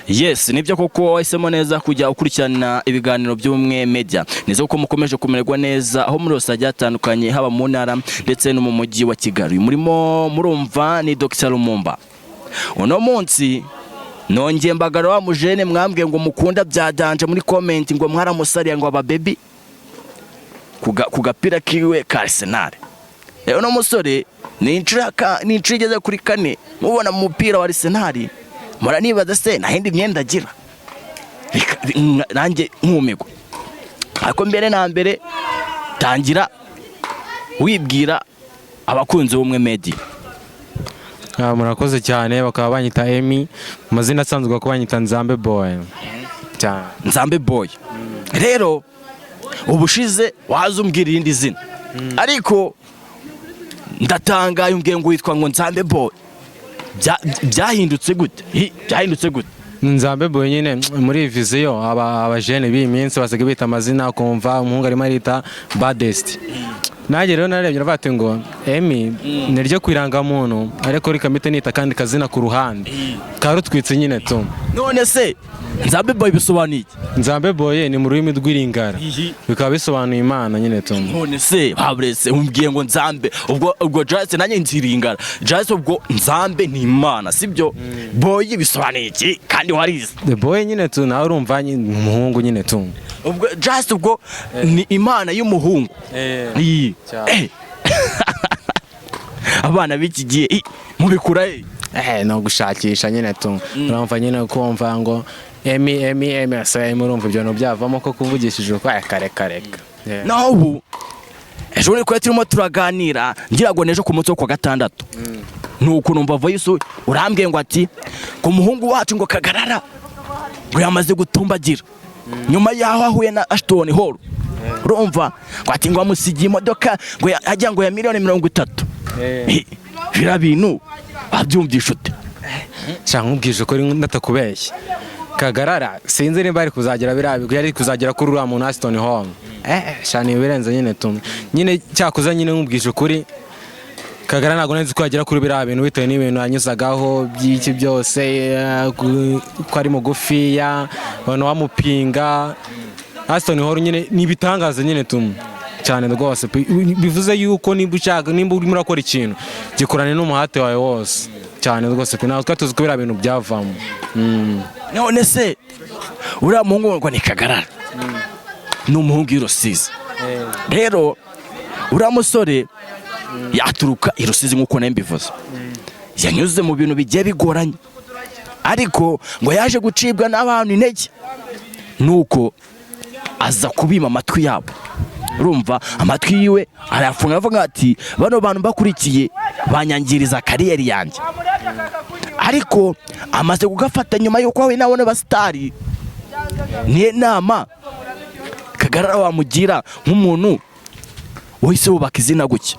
Yes, nibyo koko wahisemo neza kujya ukurikirana ibiganiro by'Ubumwe Media. Nizere ko mukomeje kumererwa neza aho muri hose hagiye hatandukanye, haba mu ntara ndetse no mu mujyi wa Kigali. Uyu murimo murumva ni Dr Lumumba. Uno munsi nongeye mbagara wa mujene mwambwiye ngo mukunda bya danger muri comment, ngo mwaramusariye, ngo aba baby ku gapira kiwe ka Arsenal. Rero uno musore ni inshuro igeze kuri kane mubona mu mupira wa Arsenal, muranibaza se nta yindi myenda agira? Nanjye nkumirwa. Ariko mbere na mbere, tangira wibwira abakunzi b'Ubumwe Media. Ah, murakoze cyane. Bakaba banyita Emi, mu mazina asanzwe bakaba banyita Nzambe Boy cyane. Nzambe Boy. Rero ubushize waza umbwira irindi zina, ariko ndatangaye, umbwiye ngo witwa ngo Nzambe Boy. Byahindutse gute? Byahindutse gute? Nzambe Boy nyine muri vision, aba abajene b'iyi minsi basigaye bita amazina, kumva umuhungu arimo arita Badest. Nanjye rero narebye ndavuga ati ngo Emi niryo ku irangamuntu, ariko reka mpite nita akandi kazina ku ruhande karutwitse nyine tu. None se Nzambe Boy bisobanuye iki? Nzambe Boy ni mu rurimi rw'Iringara, bikaba bisobanuye Imana nyine tu. None se baburetse umbwiye ngo Nzambe, ubwo just nanjye nziringara just, ubwo Nzambe ni Imana, sibyo? Boy bisobanuye iki kandi warize? The Boy nyine tu, nawe urumva nyine umuhungu nyine tu. Ubwo just ubwo ni Imana y'umuhungu? Iyi. Cyane. Abana b'iki gihe mubikura he? No gushakisha nyine tu. Urumva nyine kumva ngo Emi, Emi, Emi, asa Emi, urumva ibyo bintu byavamo ko kuvugishije uko kare kare. Yeah. Naho ubu ejo bundi twari turimo turaganira, ngira ngo n'ejo ku munsi wo kuwa gatandatu, nuko numva voice urambwiye ngo ati ngo umuhungu wacu ngo Kagarara ngo yamaze gutumbagira nyuma y'aho ahuye na Ashton Hall. Urumva ngo ati ngo amusigiye imodoka ngo ajya ngo ya miliyoni 30. Biriya bintu wabyumvisha ute? Sha, nkubwije ukuri ndatakubeshya, Kagarara sinzi nimba ari kuzagera biriya bigwi yari kuzagera kuri uriya muntu Ashton Hall. Sha, ni ibirenze nyine tu. Nyine cyakuza nyine nkubwije ukuri, Kagarara ntabwo nzi ko yagera kuri biriya bintu bitewe n'ibintu yanyuzagaho by'iki byose, ko ari mugufiya, abantu bamupinga. Ashton Hall nyine ni ibitangaza nyine tu cyane rwose. Bivuze yuko nimba ushaka, nimba urimo urakora ikintu, gikorane n'umuhate wawe wose cyane rwose pe. Ntabwo twari tuzi ko biriya bintu byavamo. None se uriya muhungu ngo ni Kagarara, ni umuhungu w'i Rusizi. Rero uriya musore yaturuka i Rusizi nk'uko nawe mbivuze, yanyuze mu bintu bigiye bigoranye, ariko ngo yaje gucibwa n'abantu intege, nuko aza kubima amatwi yabo. Urumva amatwi yiwe arayafunga, avuga ati bano bantu mbakurikiye banyangiriza career yanjye. Ariko amaze kugafata nyuma y'uko ahuye n'abona basitari. Niyo nama Kagarara wamugira nk'umuntu wahise wubaka izina gutya?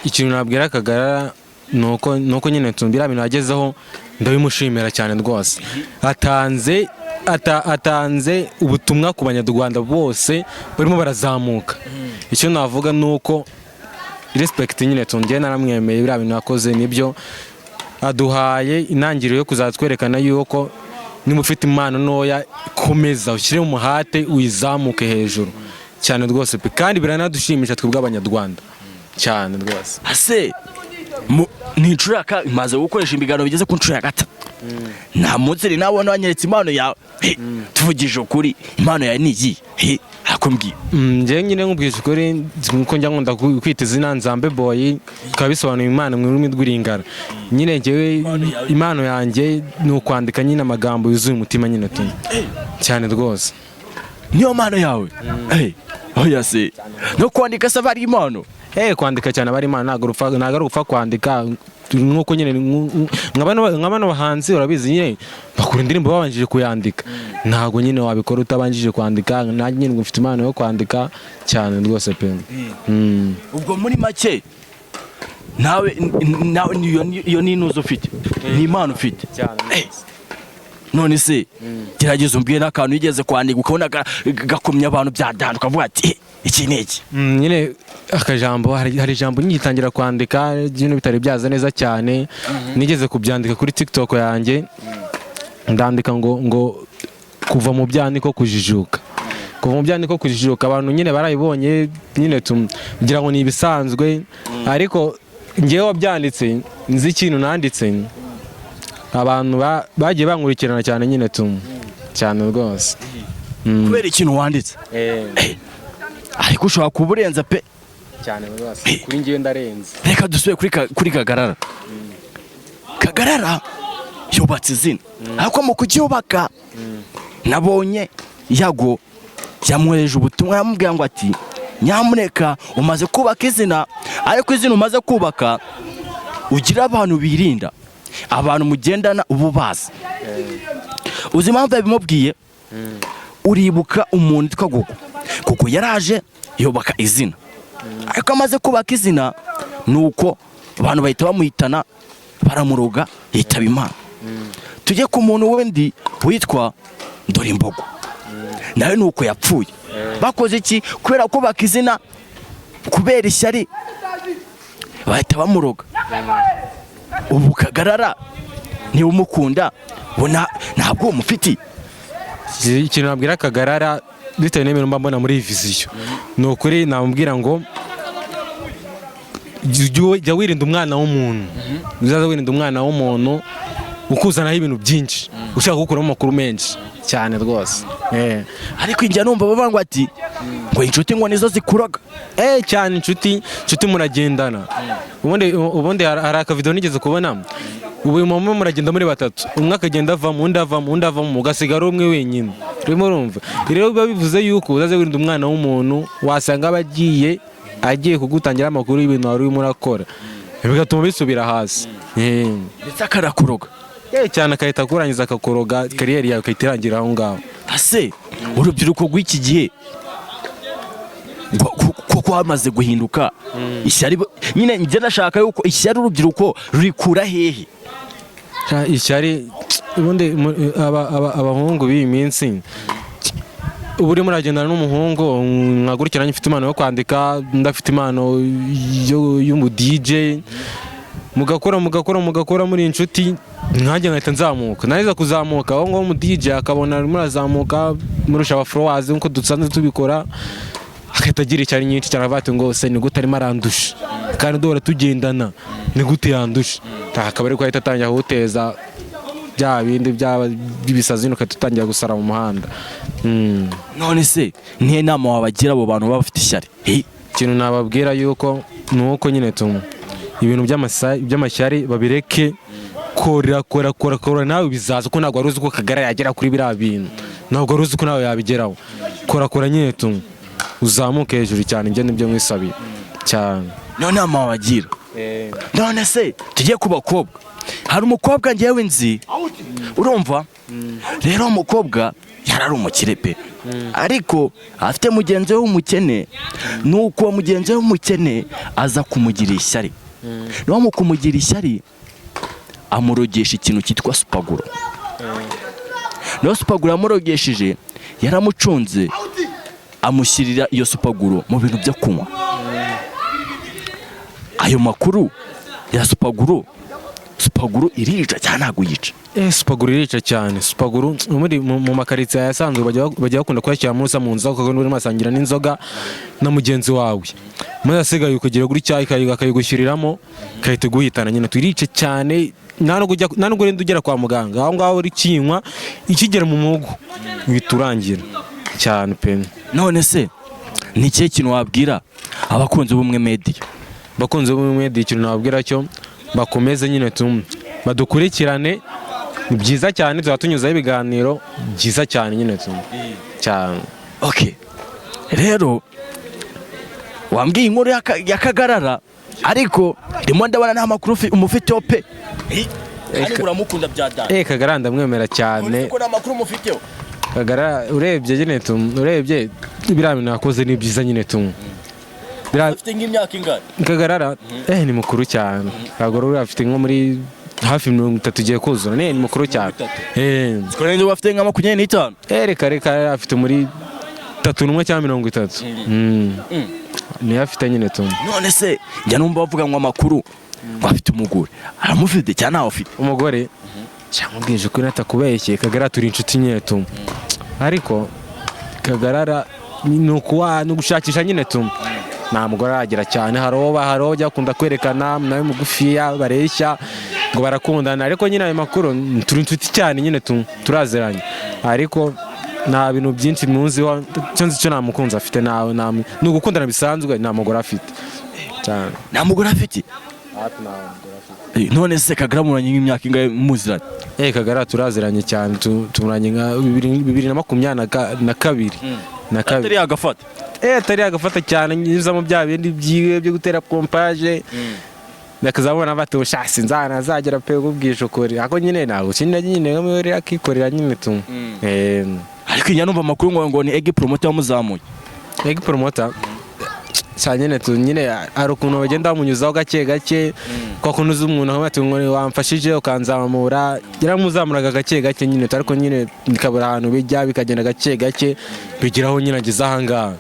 Ikintu nabwira Kagarara nuko nyine tumbira ibintu yagezeho, ndabimushimira cyane rwose. Atanze ubutumwa ku Banyarwanda bose barimo barazamuka. Icyo navuga ni uko respect nyine tungiye, naramwemeye. Biriya bintu yakoze nibyo, aduhaye intangiriro yo kuzatwerekana yuko niba ufite impano ntoya, komeza ushyire umuhate uyizamuke hejuru cyane rwose pe. Kandi biranadushimisha twebwe Abanyarwanda cyane rwose. Ase ni inshuro ya maze gukoresha ibiganiro bigeze ku nshuro ya gatatu, nta munsi ni nabona wanyeretse impano yawe. He, tuvugije ukuri, impano yawe ni iyi? He, hakumbwiye. Njyewe nyine nkubwije ukuri, nkuko njya nkunda kwita izina Nzambe Boy, bikaba bisobanuye Imana mu rurimi rw'Iringara nyine. Njyewe impano yanjye ni ukwandika nyine amagambo yuzuye umutima nyine tu cyane rwose. Niyo mpano yawe? Eh, oya se, no kwandika se aba ari impano? Kwandika cyane aba ari impano. Ntabwo ari ugupfa kwandika. Nk'uko nyine nka bano bahanzi urabizi nyine bakora indirimbo babanjije kuyandika. Ntabwo nyine wabikora utabanjije kwandika. Nanjye nyine mfite impano yo kwandika cyane rwose pe. Ubwo muri make nawe iyo ni intuzo ufite, ni impano ufite. Cyane. Eh, none se gerageza umbwire n'akantu wigeze kwandika ukabona gakomye abantu byadanje, ukavuga ati: "Eh, iki ni iki." Nyine akajambo, hari ijambo ngitangira kwandika nyine bitari byaza neza cyane, nigeze kubyandika kuri TikTok yanjye. Ndandika ngo kuva mu byaha niko kujijuka, kuva mu byaha niko kujijuka. Abantu nyine barayibonye nyine tugira ngo ni ibisanzwe, ariko ngewe wabyanditse nzi ikintu nanditse. Abantu bagiye bankurikirana cyane nyine cyane rwose. Kubera ikintu wanditse. Ariko ushobora kuba urenza pe. Cyane rwose, kuri ngewe ndarenze. Reka dusubire kuri Kagarara. Kagarara yubatse izina, ariko mu kuryubaka nabonye Yago yamwohereje ubutumwa, yamubwira ngo ati: "Nyamuneka, umaze kubaka izina, ariko izina umaze kubaka ugira abantu birinda, abantu mugendana ubu bazi." Uzi impamvu yabimubwiye? Uribuka umuntu witwa Gogo? Kuko yaraje yubaka izina, ariko amaze kubaka izina ni uko abantu bahita bamuhitana, baramuroga, yitaba Imana. Tujye ku muntu wundi witwa Dorimbogo, nawe ni uko yapfuye. Bakoze iki? Kubera kubaka izina, kubera ishyari, bahita bamuroga. Ubu Kagarara niba umukunda, ubona ntabwo umufitiye. Ikintu nabwira Kagarara bitewe n'ibintu mba mbona muri iyi vision, ni ukuri namubwira ngo jya wirinda umwana w'umuntu, uzaza wirinda umwana w'umuntu ukuzanaho ibintu byinshi, ushaka gukuramo amakuru menshi cyane rwose. Ariko njya numva bavuga ngo ati ngo inshuti ngo nizo zikuraga. Cyane, inshuti muragendana. Ubundi hari akavideo nigeze kubona. Ubu mama muragenda muri batatu, umwe akagenda avamo, undi avamo, undi avamo, ugasigara umwe wenyine. Urimo urumva rero, biba bivuze yuko uzaze wirinda umwana w'umuntu, wasanga aba agiye kugutangira amakuru y'ibintu wari urimo urakora, bigatuma bisubira hasi. Ndetse akarakuroga. Cyane, agahita akurangiza, akakuroga, career yawe igahita irangira aho ngaho. Ase urubyiruko rw'iki gihe ko hamaze guhinduka ishyari nyine, njye ndashaka yuko ishyari urubyiruko rurikura hehe? Ishyari ubundi abahungu b'iyi minsi, ubu urimo uragendana n'umuhungu nka nanjye mfite impano yo kwandika, ndafite impano y'umu DJ, mugakora, mugakora, mugakora muri inshuti, nkanjye nkahita nzamuka. Narangiza kuzamuka, aho ngaho umu DJ akabona arimo arazamuka murusha aba followers nk'uko dusanzwe tubikora, agahita agira ishyari nyinshi cyane, avuga ati ngo se ni gute arimo arandusha kandi duhora tugendana, ni gute yandusha? Akaba ariko ahita atangira kuwuteza bya bindi byaba by'ibisazi, ugahita utangira gusara mu muhanda. None se nihe nama wabagira abo bantu baba bafite ishyari? Ikintu nababwira yuko ni uko nyine ibintu by'amashyari babireke. Kora, kora, kora, kora, nawe bizaza, ko ntabwo wari uzi ko Kagara yagera kuri biriya bintu, ntabwo wari uzi ko nawe yabigeraho. Kora, kora nyine uzamuke hejuru cyane. Njye nibyo nkwisabiye cyane. Niyo nama wabagira. None se tujye ku bakobwa. Hari umukobwa ngewe nzi, urumva rero, umukobwa yari ari umukire pe, ariko afite mugenzi we w'umukene. Nuko uwo mugenzi we w'umukene aza kumugira ishyari, nawe mu kumugira ishyari amurogesha ikintu cyitwa supaguro. Nawe supaguro yamurogesheje, yaramucunze, amushyirira iyo supaguro mu bintu byo kunywa. Ayo makuru ya supaguro, supaguro irica cyangwa ntabwo yica? Supaguru irica cyane. Supaguru muri mu makaritsiye asanzwe bajya bakunda kuyashyira musa mu nzoga, kuko urimo asangira n'inzoga na mugenzi wawe, maze asigaye ukugira gutya akayigushyiriramo, igahita iguhitana nyine. Turica cyane, nta nubwo urinda ugera kwa muganga, aho ngaho uri kinywa ikigera mu muhogo uhita urangira cyane pe. None se ni ikihe kintu wabwira abakunzi b'Ubumwe Media? Bakunze b'Ubumwe Media, ikintu nababwira cyo, bakomeze nyine badukurikirane, ni byiza cyane, tuzaba tunyuzaho ibiganiro byiza cyane nyine cyane. Okay, rero wambwiye inkuru ya Kagarara, ariko ndimo ndabona nta makuru umufiteho pe. Ariko uramukunda bya data? Kagarara ndamwemera cyane. Ko nta makuru umufiteho? Kagarara urebye nyine urebye biriya bintu yakoze ni byiza nyine Afite nk'imyaka ingana? Kagarara ni mukuru cyane. Kagarara uriya afite nko muri hafi 30 igiye kuzura, ni mukuru cyane. Siko niba afite nka 25. Reka reka, afite muri 31 cyangwa 30. Niyo afite nyine. None se njya numva bavuga ngo amakuru ngo afite umugore, aramufite cyangwa ntawe afite? Umugore. Cyangwa ubwije ukuri natakubeshye, Kagarara turi inshuti nyine tu, ariko Kagarara ni ukuwa ni ugushakisha nyine tu, nta mugore aragira cyane. Hari uwo bajya bakunda kwerekana nawe mugufiya bareshya ngo barakundana, ariko nyine ayo makuru, turi inshuti cyane nyine tu, turaziranye, ariko nta bintu byinshi muziho. Icyo nzi cyo, nta mukunzi afite, nawe ni ugukundana bisanzwe, nta mugore afite cyane. Nta mugore afite? None se Kagarara muranye nk'imyaka ingahe muziranye? Kagarara turaziranye cyane, tumuranye nka 2022 na Atari kabiri. yagafata? Atari yagafata cyane, nyuzamo bya bindi byiwe byo gutera pompage, bakazabona bati ushasi nzana azagera pe, ubwije ukuri, ako nyine ntabwo ukina nyine muri akikorera nyine tu. Ariko njya numva amakuru ngo ni Egi Promoter wamuzamuye. Egi Promoter cyane nyine tu, nyine hari ukuntu bagenda bamunyuzaho gake gake, kwa kuntu uzi umuntu aho ati ngo wamfashije ukanzamura, yaramuzamuraga gake gake nyine tu, ariko nyine bikabura ahantu bijya, bikagenda gake gake bigeraho nyine ageze ahangaha,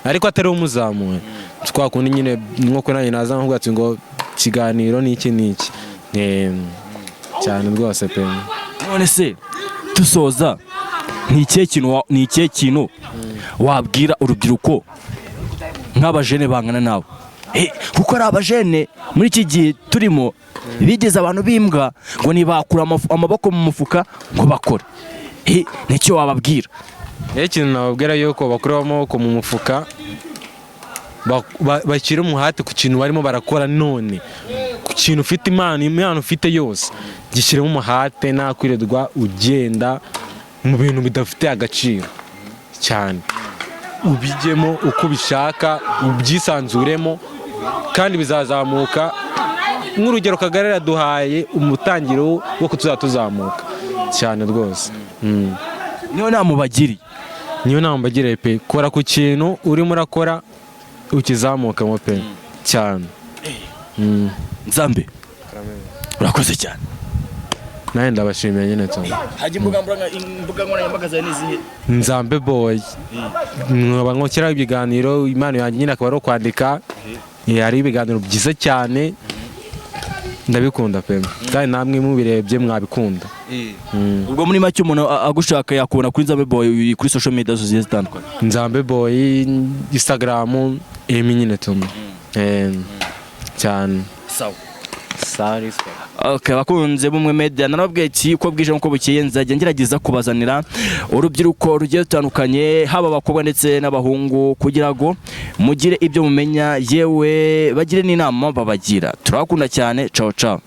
ariko atari we umuzamuye. Twa kundi nyine nkuko nanjye naza nkuvuga ati ngo ikiganiro ni iki n'iki. Cyane rwose pe. None se dusoza, ni ikihe kintu wabwira urubyiruko nk'abajene bangana nawe? Kuko ari abajene muri iki gihe turimo bigeze abantu b'imbwa ngo ntibakura amaboko mu mufuka ngo bakore. Nicyo wababwira? Rero ikintu nababwira yuko bakura amaboko mu mufuka, bashyira umuhate ku kintu barimo barakora none, ku kintu ufite impano, impano ufite yose gishyiremo umuhate, nta kwirirwa ugenda mu bintu bidafite agaciro cyane, ubijyemo uko ubishaka, ubyisanzuremo kandi bizazamuka. Nk'urugero Kagarara yaduhaye umutangiro wo kutuzajya tuzamuka cyane rwose. Niyo nama ubagiriye? Niyo nama mbagiriye pe, kora ku kintu urimo urakora ukizamukamo pe cyane. Nzambe, urakoze cyane. Nanjye ndabashimiye nyine tu. Hajya imbuga nkoranyambaga zawe n'izihe? Nzambe Boy, nkaba nkoshyiraho ibiganiro, impano yanjye nyine akaba ari ukwandika. Hari ibiganiro byiza cyane, ndabikunda pe, kandi namwe mubirebye mwabikunda. Ubwo muri make umuntu agushaka yakubona kuri Nzambe Boy kuri social media zose zigiye zitandukanye? Nzambe Boy, Instagram emi nyine tu. Cyane. Sawa. Sawa. Okay, abakunze b'Umwe Media, narababwiye ati uko bwije nk'uko bukeye nzajya ngerageza kubazanira urubyiruko rugiye rutandukanye, haba abakobwa ndetse n'abahungu, kugira ngo mugire ibyo mumenya, yewe bagire n'inama babagira. Turabakunda cyane, ciao ciao.